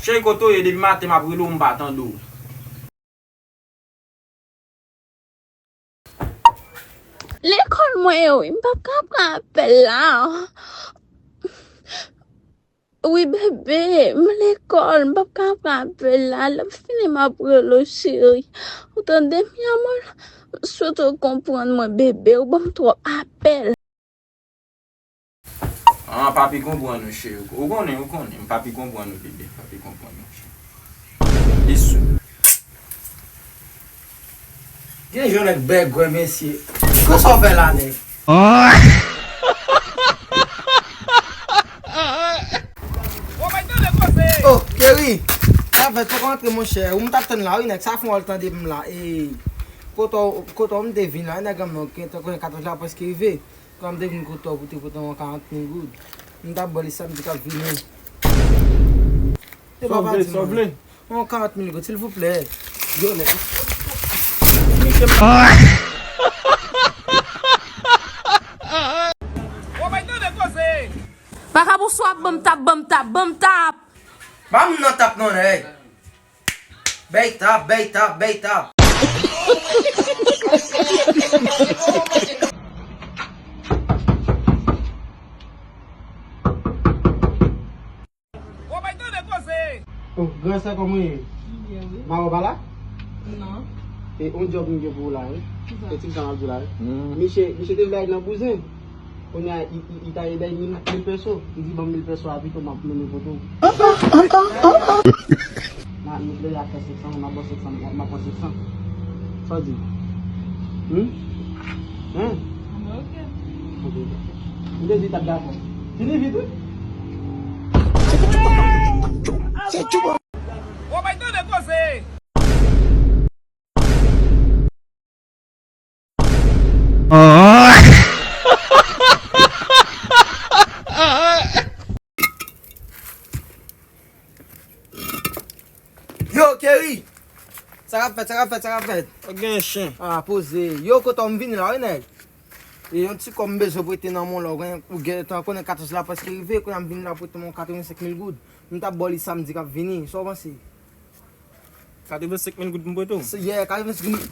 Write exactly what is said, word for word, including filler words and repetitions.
Cheri, kote w ye? Depi maten m ap rele w, m pa tande w. Lekòl mwen ye wi, m p ap ka pran apèl la. Wi bebe, m lekòl, m p ap ka pran apèl la. Lè m fini m ap rele w cheri. Ou tande mi amor? M swete w konprann mwen bebe, ou ban m twòp apèl. Ah, papi konprann ou cheri. Ou konnen, ou konnen. M papi konprann ou bebe. Papi konprann ou cheri. Li sou. Gen jan nèg bègwè mesye. Kòman sa w fè la nèg? Oh, Kerry! Sa fèt, fòk w antre monchè. Ou m t ap tann la wi nèg. Sa fè yon al tande m la. Ey. Kote w, kote w m te vin la, nèg an mwen, tankou yon katòz la prèske rive. Kan m te vin kote w pou te pote yon karant mil goud, m t ap ba w li samdi k ap vini. E pa pa di mwen. Yon karant mil goud, silvouplè. Yo, nèg. Miche m. Vakabon swa ban m tap, ban m tap, ban m tap. Ba m nan tap non, nèg. Bèy tap, bèy tap, bèy tap. Oh, gran sè kòman w ye? Mwen byen wi. Maman pa la? Non. E yon djòb m gen pou ou la wi. Kisa? E ti sa m ap di w la wi. Misye, misye te vle al nan bouzen. Kounye a, li ta ye bay mil, mil peso. Li di ban m mil peso a pito m ap mennen kote w. Ankò? Ankò? Ankò? N a, nou deja fè senk san, m ap ba w senk san, m ap pran senk san. Sa w di? Hum? Hein? Anben, ok. Ok. M te di w t ap dakò. Vini vit wi. Se tou bon. Bon, bay tande koze. Yo, Kerry! Sa k ap fèt, sa k ap fèt, sa k ap fèt? Ou gen chen. Ah, poze. Yo, kote w m vini la, wi, nèg. E yon ti kòb m bezwen prete nan men w la, ou gen, ou gentan konnen katòz la prèske rive, kounye a m vini la prete m yon katrevensenk mil goud. M t ap ba w li samdi k ap vini. Sa w panse? Katrevensenk mil goud pou m prete w? Yeah, katrevensenk mil.